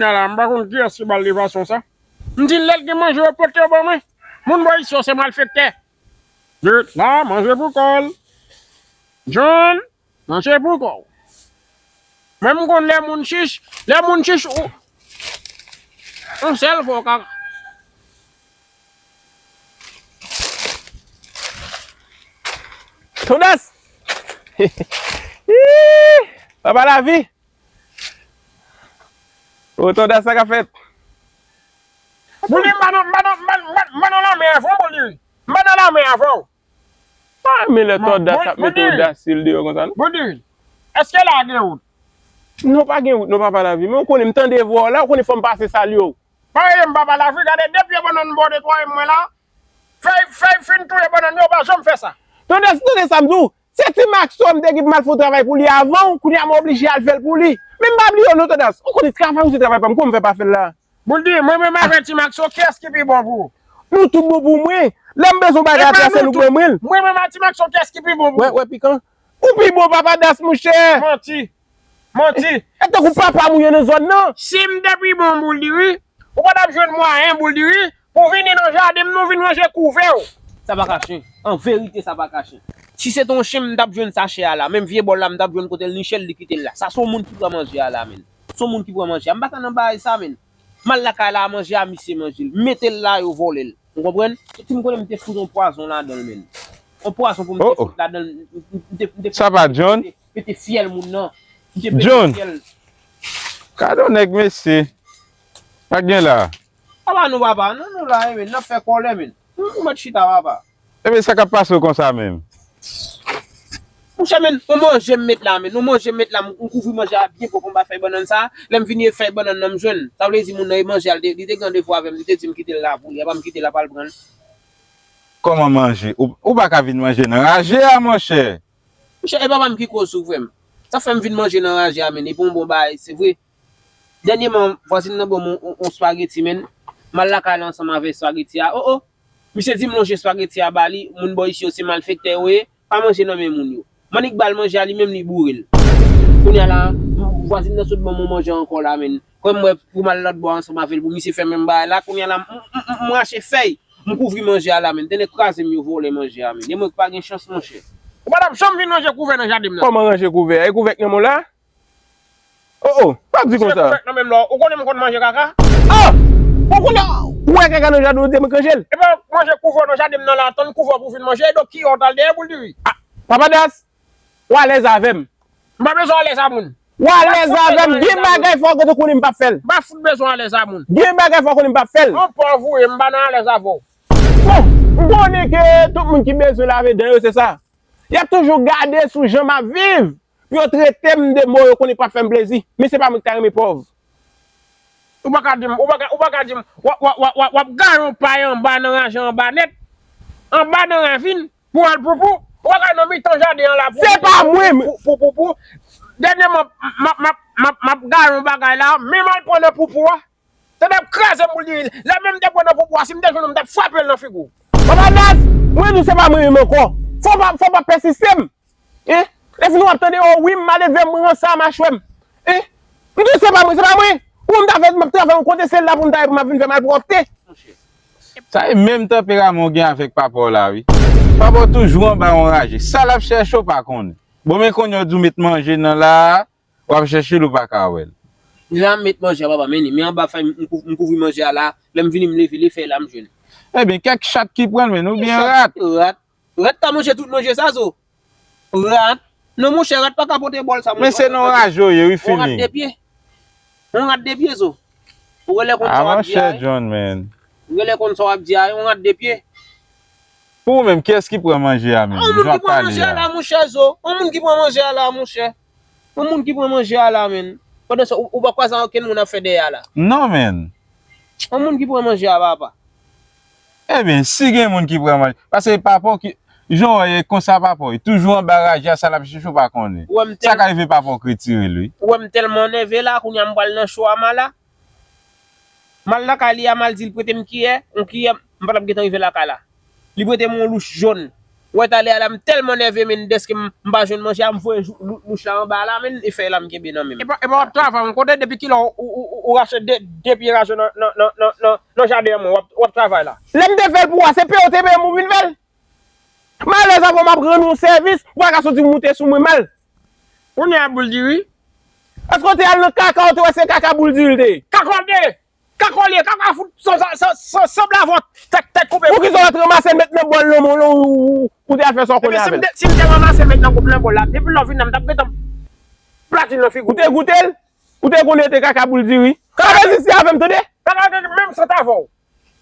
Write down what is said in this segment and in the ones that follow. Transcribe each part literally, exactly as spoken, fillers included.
Ala, m pa konn kiyès ki ba l de fason sa. M di l lè l gen manje, yo pote yo ban mwen. Moun bò isi yo se malfektè. Gèt la, manje pou kò l. John, manje pou kò w. Mwen m konn lè moun chich, lè moun chich, ou, yon sèl fwa w ka. Todas! Ih! Papa Lavi! Ô, Todas, sa k ap fèt? Bouldi, m pa nan, m pa nan, m pa, m pa, m pa nan lame avè w, Bouldi. M pa nan lame avè w. Ah, men lè Todas ap mete odas li deyò konsa, non? Bouldi, èske la gen wout? Non, pa gen wout, non, Papa Lavi. Men ou konnen m tande vwa w la, ou konnen fò m pase salye w. Pa rele m Papa Lavi, gade de pye bannann bò de twa mwen la. Fèy, fèy fin touye bannann yo, pa janm fè sa. Todas, tande sa m di w. Se ti Maxo m te gen pou m al fè yon travay pou li avan w, kounye a m oblije al fè l pou li. Men m pa bliye w non, Todas. Ou konnen travay ou se travay pa m, kòman m fè pa fè l la? Bouldi, mwen menm avè ti Maxo, kiyès ki pi bon pou ou? Nou tout bon pou mwen. Lè m bezwen yon bagay atè, se nou pou mwen l. Mwen menm a ti Maxo, kiyès ki pi bon pou ou? Wè, wè, pikan. Ou pi bon, Papa Das, monchè. Manti. Manti. E tankou papa m ou ye nan zòn nan. Si m te pi bon, Bouldi, wi, ou pa t ap jwenn mwayen, Bouldi, wi, pou w vini nan jaden m, nou vin ranje kouvè w. Sa pa kache. An verite, sa pa kache. Si se te yon chen, m t ap jwenn sachè a la. Menm vye bòl la, m t ap jwenn kote l niche l, li kite l la. Sa se yon moun ki pran manje a la, menn. Se yon moun ki pran manje a. M pa ka nan bagay sa, menn. M al lakay la, manje a, misye manje l. M mete l la, yo vòlè l. Ou konprann? Epi m konnen m te fout yon pwazon ladan l, menn. Yon pwazon pou m te fout ladan l. M, m, m te, m te fout. Sa pa John? M te pete fyèl moun nan. M te pete fyèl. Gade yon nèg, mesye. Sa k gen la? Apa nou papa, non, nou la, e, menn, n ap fè kòlè, menn. Nou, nou mèt chita, papa. Ebyen, sa k ap pase w konsa menm? Monchè, menn, yon manje m met la, menn, yon manje m met la, m, m kouvri manje a byen pwòp anba fèy bannann sa. Lè m vini e fèy bannann nan m jwenn. Sa vle di moun nan e manje a, li te, li te gen randevou avè m, li te di m kite l la pou li, apa m kite l la pa l pran l. Kòman manje? Ou, ou pa ka vin manje nan raje a, monchè. Monchè, e papa m ki koz ou, frè m. Sa fè m vin manje nan raje a, menn, e pa yon bon bagay, se vre. Dènyèman, vwazin nan ban m yon, yon, yon spageti, menn. M al lakay la ansanm avè spageti a. O, o! Misye di m lonje spageti a ba li, moun bò isi yo se malfektè yo ye, pa manje nan men moun yo. M annik ba l manje a, li menm li boure l. Kounye a la, vwazin nan sot ban m yon manje ankò la, menn. Kòm m wè pou m al lòt bò ansanm avè l, pou misye fè menm bagay la, kounye a la, m, m, m, m rache fèy, m kouvri manje a la, menn. Tennè kraze m, yo vòlè manje a, menn. E mwen ki pa gen chans, monchè. Ou pa t ap janm vin manje kouvè nan jaden m nan. Kòman ranje kouvè a? E kouvè k nan men w la? O, o, pa di konsa. Ou konnen m konn manje kaka? Ah! Ou konnen, ou wè kaka nan jaden w te manje l? E pa manje kouvè w nan jaden m nan la, tann kouvè w pou vin manje, e donk ki ou t al dèyè boul diri? Ah, Papa Das, ou alèz avè m. M pa bezwen alèz a moun. Ou alèz avè m, gen bagay fò kote w konnen m p ap fè l. M pa fout bezwen alèz a moun. Gen bagay fò konnen m p ap fè l. Yon pòv ou ye, m pa nan alèz avè w. Bon, m konnen ke tout moun ki bezwen lave dan yo, se sa. Y ap toujou gade sou jan m ap viv. Pou yo trete m de mo yo konnen p ap fè m plezi. Men se pa mwen ki ta renmen pòv. Ou pa ka di m, ou pa ka, ou pa ka di m, w ap, w ap, w ap, w ap, w ap gaye yon pay anba nan raje anba nèt, anba nan ravin, pou al poupou. Ou pa ka nan mitan jaden an la pou, se pa mwen, pou, pou, pou, pou. Dènyèman, m ap, m ap, m ap, m ap gaye yon bagay la, men m al pran nan poupou a. Tande ap kraze m pou l diri. Lè menm m te pran nan poupou a, si m te jwenn ou, m t ap frape l nan figi w. Papa Das, mwen di w se pa mwen menm ankò. Fò w pa, fò w pa pèsiste m. Hein? Lè fini w ap tande, o wi, m malelve, m ranse a machwè m. Hein? M di w se pa mwen, se pa mwen. Ou menm ta fè, m ap travay yon kote, se la pou m ta ye pou m ap vin fè malpwòpte. Sa e menm tanperaman w gen avèk papa w la, wi. Papa w toujou anba yon raje. Sa l ap chèche w pa konnen. Bon, men kounye a w di w met manje nan la a, w ap chèche l, ou pa ka wè l. La m met manje a, papa, men li, men anba fèy, m, m kou-, m kouvri manje a la. Lè m vini, m leve, li fèy la m jwenn. Ebyen, kèk chat ki pran l, men oubyen rat. Rat. Rat ka manje tout manje sa, zo. Rat. Non, monchè, rat pa ka pote bòl sa, monchè. Men se nan raje w ye, wi, fini. Yon rat de pye. Yon rat de pye, zo. Ou genlè konn sa w ap di a, wi. John, man. Ou genlè konn sa w ap di a, yon rat de pye. Pou ou menm, kiyès ki pran manje a menm? Yon moun ki pran manje a la, monchè, zo. Yon moun ki pran manje a la, monchè. Yon moun ki pran manje a la, menn. Pandan sa, ou, ou pa kwaze ankenn moun ap fè dèyè a la? Non, menn. Yon moun ki pran manje a, papa. Ebyen, si gen moun ki pran manje, paske papa w ki, jan w wè, e konsa papa w, e toujou anba raje a, sa l ap chèche w pa konnen. Sa ka rive papa w k retire l, wi. Ou wè m tèlman nève la, kounye a m pral nan cho a m a la. M al lakay li a, m al di l prete m kiyè, yon kiyè, m pa t ap gentan rive lakay la. Li prete m yon louch jòn. Ou wè talè a la, m tèlman nève, men dèske m, m pa jwenn manje a, m voye jou- lou- louch la anba la, men e fèy la m kenbe nan men m. Epa, epa w ap travay yon kote, depi kilè w, ou, ou, ou, ou rache de, de pye raje nan, nan, nan, nan, nan, nan jaden an mwen, w ap, w ap travay la. Lè m te fè l pou w a, se peye w te peye m pou vin fè l. Malè sa fò m ap rann ou sèvis, ou pa ka soti moute sou mwen mal. Kounye a boul diri. Èske w te al nan kaka, ou te wè se kaka boul diri l te ye? Kaka w te ye! Kaka w li ye, kaka fout san, san, san, san, sanble avè w, tèt, tèt koupe. Poukisa w pa t ranmase l met nan bòl nan men w, ou, ou te al fè sa w konnen avè l? Epi si m te, si m te ranmase met nan koup nan bòl la, depi lè w vin la, m t ap gentan platin nan figi w. Ou te goute l? Ou te konnen te kaka boul diri? Kaka reziste avè m, tande? Kaka gen menm sant avè w.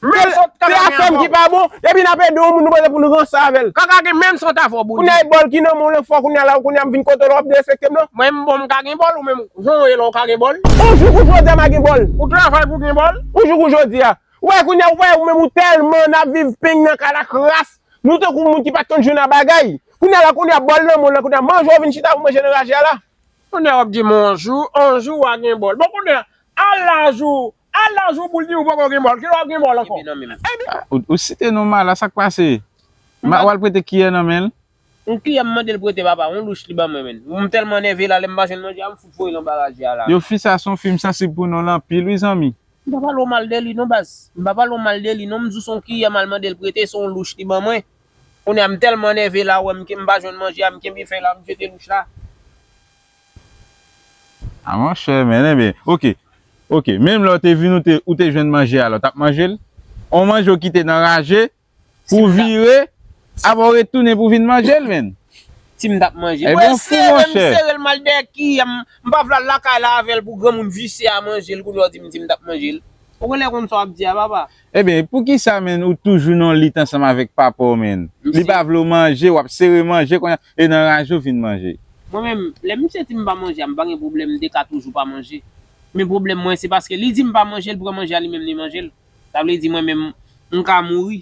Menm sant kaka gen avè w. Se afè m ki pa bon, depi n ap ede yon moun, nou panse pou nou ranse avè l. Kaka gen menm sant avè w, boul diri. Kounye a e bòl ki nan men w lan fò, kounye a la, kounye a m vin kote w la, w ap derespekte m non. Mwen m bon, m ka gen bòl, ou menm, jan w ye la, w ka gen bòl. Yon jou kou jodi a m a gen bòl. Ou travay pou gen bòl. Yon jou kou jodi a. Ou wè kounye a, ou wè ou menm ou tèlman n ap viv peng nan kay la kras. Nou tankou moun ki pa t konn jwenn a bagay. Kounye a la, kounye a bòl nan men w lan, kounye a manje w vin chita pou manje nan raje a la. Kounye a w ap di m yon jou, yon jou w a gen bòl. Bon, kounye a, al laj ou, al laj ou boul diri ou poko gen bòl. Kilè w ap gen bòl ankò? Epi nan men m. Ah, ou, ou site non Mala, sa k pase? M pa- w al prete kiyè nan men l? Yon kiyè m mande l prete papa, yon louch li ban mwen menm. M tèlman nève la, lè m pa jwenn manje a, m fout voye l anba raje a la. Yo, fi sa se yon fi m sansib pou non l anpil wi zanmi. M pa pale w mal de li non baz. M pa pale w mal de li non, m di w se yon kiyè m al mande l prete, se yon louch li ban mwen. Kounye a m tèlman nève la, ou wè m ke m pa jwenn manje a, m kenbe fèy la, m jete louch la. Ah, monchè, men, enben, oke. Oke, menm lè w te vin, ou te, ou te jwenn manje a, lè w t ap manje l? On manje w kite nan raje, pou w vire, apre w retounen pou w vin manje l, menn. Si m t ap manje l. Ebyen, w fou, monchè. Mwen sere, m sere l mal dèyè kiyè m, m pa vle al lakay la avè l pou granmoun visye a manje l, kounye a w di m si m t ap manje l. Ou genlè konn sa w ap di a, papa. Ebyen, poukisa, menn, ou toujou nan lit ansanm avèk papa w, menn? Li pa vle w manje, w ap sere manje, kounye a, e nan raje w vin manje. Mwen menm, lè misye di m pa manje a, m pa gen pwoblèm, m te ka toujou pa manje. Men pwoblèm mwen, se paske li di m pa manje l, pran manje a, li menm li manje l. Sa vle di mwen menm, m ka mouri,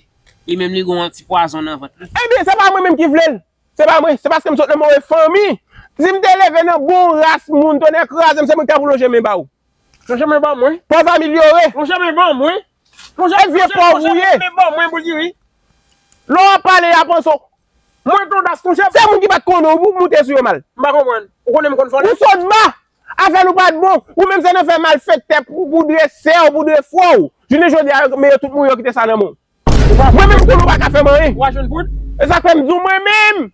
li menm li gen yon ti pwazon nan vant li. Ebyen, se pa mwen menm ki vle l. Se pa mwen, se paske m sot nan move fanmi. Si m te leve nan bon ras moun, tonnè kraze m, se mwen ki ta pou lonje men ba ou. Lonje men ba mwen. Pòv amelyore. Lonje men ba mwen. Lonje, e vye pòv ou ye. Lonje men ba mwen, boul diri. Lè w ap pale, y ap panse w. Mwen tondas lonje. Se moun ki pa t konnen w pou moute sou yo mal. M pa konprann. Ou konnen m konn vòlè? Ou sot ba. Afè nou pa t bon. Ou menm se nan fè malfektè pou, pou dresè w, pou dresè w. Jounen jodi a, yo mete tout moun yo kite sa nan men w. Mwen menm, m konnen w pa ka fè m anyen. Ou pa jwenn poud? E sa k fè m di w mwen menm.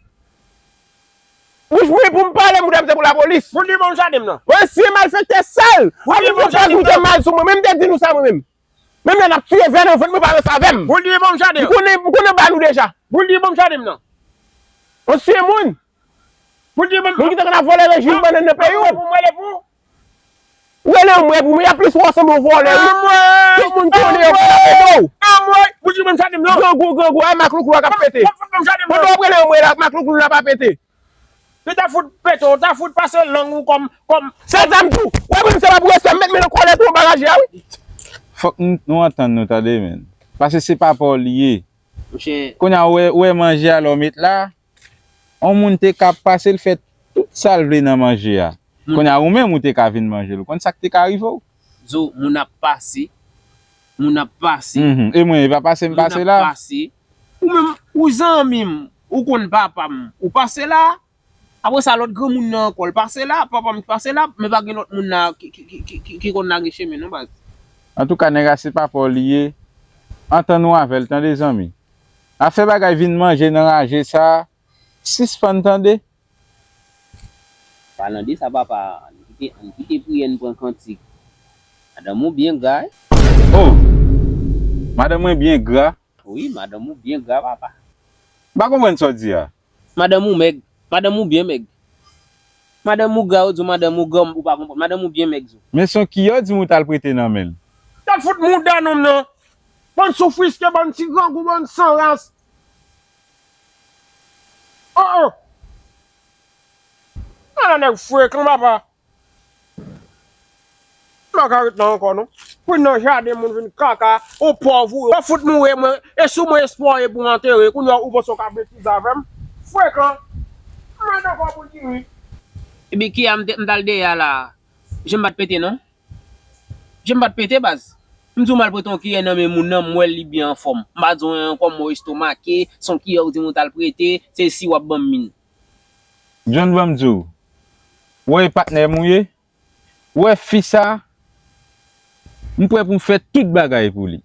Bouch mwen pou m pale, m koute m se pou lapolis. Poud li ban m jaden m nan. Mwen si malfektè sal. Poud li ban m jaden m nan. Ap fè goute mal sou mwen. Men m te di nou sa mwen menm. Menm lè n ap tiye vè nan vant mwen pa ranse avè m. Poud li ban m jaden. M konnen, m konnen ba nou deja. Poud li ban m jaden m nan. Ansyen moun. Poud li ban m. Moun ki te konn ap vòlè rejim bannann nan peyi w. Pou mwen le pou. Ou rele anmwey pou mwen, y ap plis wè w sanble yon vòlè wi. Tout moun konnen yo pral ap ede w. Anmwey, pou di mwen sa di m non. Grangou, grangou, ay maklouklou a k ap pete. Pandan w ap rele anmwey la, maklouklou la pa pete. Li ta fout pete w, ta fout pase lang ou kòm, kòm. Se sa m di w. Wè mwen se pa pou respè, m met men nan kòlèt ou anba raje a wi. Fòk n- nou antann nou tande menn. Paske se papa w li ye. Monchè. Kounye a ou wè, ou wè manje a lè w met la. On moun te ka pase l fè tout sa l vle nan manje a. Moun- Kounye a ou menm ou te ka vin manje l. Ou konn sa k te ka rive w? Zo, moun ap pase. Moun ap pase. Mhm. E mwen, e pa pase m pase la? Moun ap pase. Ou menm, ou zanmi m, ou konn papa m, ou pase la. Apre sa, lòt granmoun nan ankò, l pase la, papa m ki pase la, men pa gen lòt moun la ki, ki, ki, ki, ki, ki konn lage chemen non, baz. Antouka, nèg la se papa w li ye. Antann ou avè l, tande, zanmi. Afè bagay vin manje nan raje sa a, sispann tande. Palan de sa, papa, ann kite, ann kite priyè, n pran kantik. Madanm ou byen gra, wi. Oh! Madanm mwen byen gra. Wi, madanm ou byen gra, papa. M pa konprann sa w di a. Madanm ou mèg. Madanm ou byen mèg. Madanm ou gra, yo di w madanm ou gra, ou pa konprann. Madanm ou byen mèg, zo. Men se yon kiyè w di m ou t al prete nan men l. T ap fout mouda nonm nan. Bann soufriske, bann ti grangou, bann san ras. Oh, oh. Ala nèg frekan, papa. M pa ka ret la ankò, non. Pou nan jaden moun vin kaka, ou pòv ou, ou fout mouri, mwen, e sou mwen espwa w ye pou antere, kounye a ou panse w ka betize avè m? Frekan. Mwen dakò pou diri. Epi kiyè m te, m t al dèyè a la? Je m pa t pete, non. Je m pa t pete, baz. M di w m al prete yon kiyè nan men moun nan, m wè li byen anfòm. M pa di w anyen ankò, m wè w estomake, se yon kiyè w di m ou t al prete, se si w ap ban m min. John, ban m di w, w wè e patnè m ou ye? W wè fi sa, m prè pou m fè tout bagay pou li.